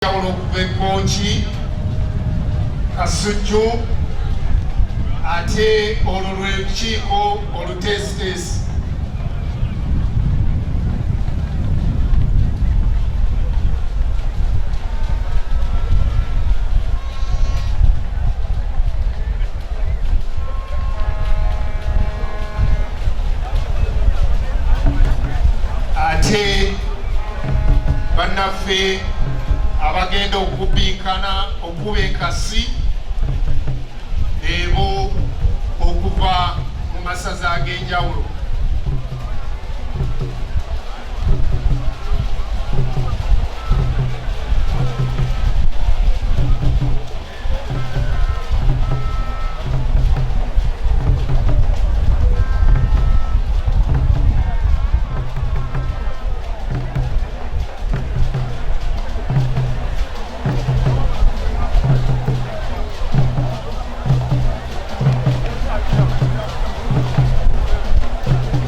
Njawulo okuva e Kkooki, Kasujju, ate olwo lwe lukiiko oluteesiteesi. Ate bannaffe abagenda okubbinkana okuba enkasi ebo okuva mu masaza ag'enjawulo.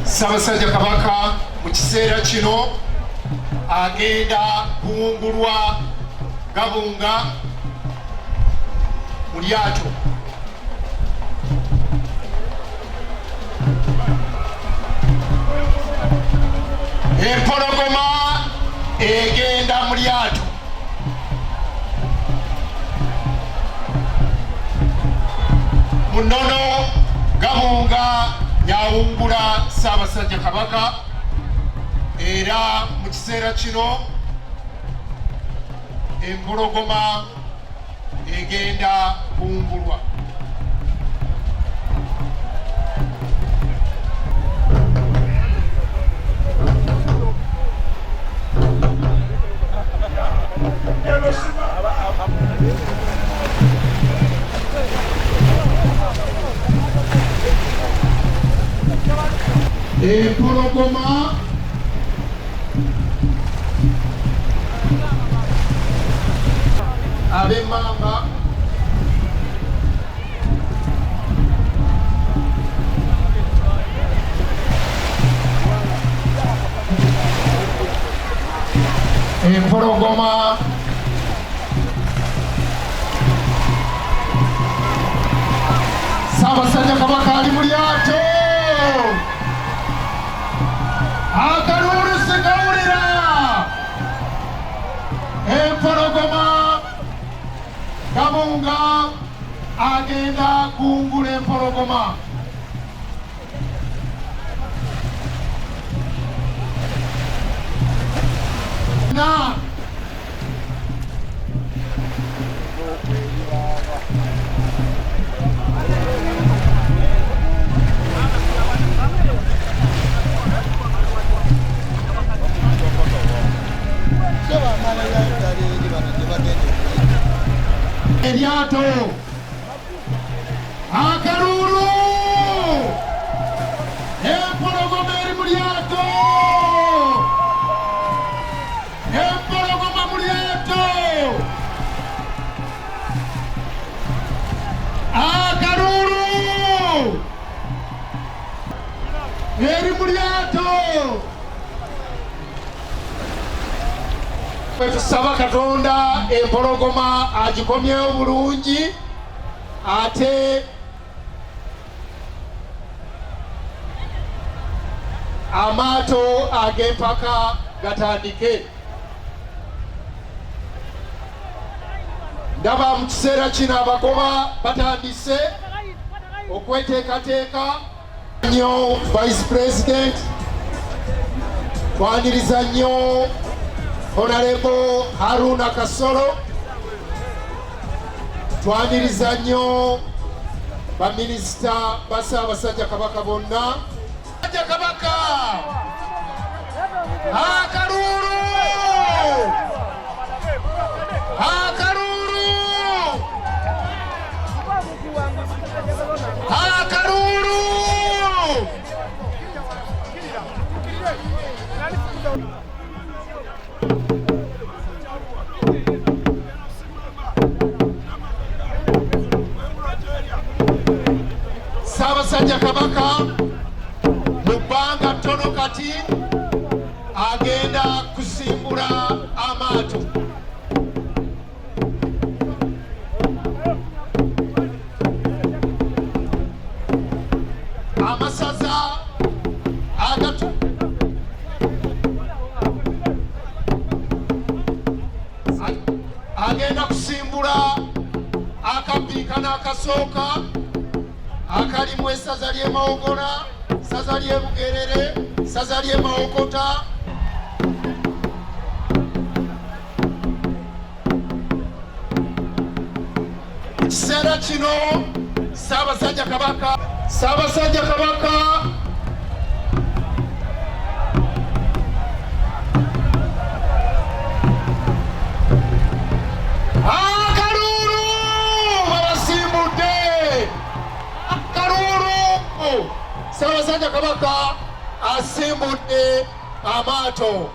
Ssaabasajja Kabaka mu kiseera kino agenda kuwungulwa Gabunga mu lyato. Empologoma egenda mu lyato. Mu nnono Gabunga yawungula Ssaabasajja Kabaka era mu kiseera kino empologoma egenda kuwungulwa. Empologoma ab'emmamba empologoma Ssaabasajja Kabaka ali mu lyato. Akaluulu sikawulira. Empologoma Gabunga agenda kungula empologoma. Na eryato akaluulu empologoma eri mu lyato empologoma mu lyato akaluulu eri mu lyato. Tusaba Katonda empologoma agikomyewo bulungi ate amaato ag'empaka gatandike. Ndaba mu kiseera kino abagoba batandise okweteekateeka. Nnyo Vice President, twaniriza nnyo Honorable Haruna Kasolo, twaniriza nnyo baminisita ba Ssaabasajja Kabaka bonna. Kabaka akaluulu akaluulu akaluulu. Ssaabasajja Kabaka mu bbanga ttono kati agenda kusimbula amaato. Agenda kusimbula akabbinkano akasooka akalimu essaza ly'e Mawogola, ssaza ly'e Bugerere, ssaza ly'e Mawokota. Mu kiseera kino Ssaabasajja Kabaka, Ssaabasajja Kabaka Akaluulu babasimbudde, akaluulu. Ssaabasajja Kabaka asimbudde amaato.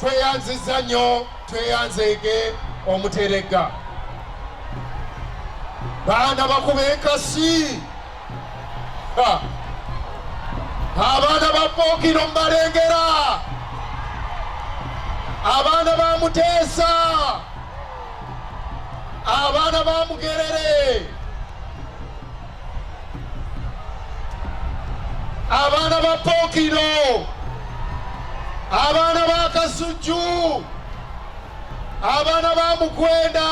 Tweyanzizza nnyo, tweyanzeege Omuteregga. Baana bakuba enkasi, abaana ba Pookino mbalengera, abaana ba Muteesa, abaana ba Mugerere, abaana ba Pookino, abaana ba Kasujju, abaana ba Mukwenda.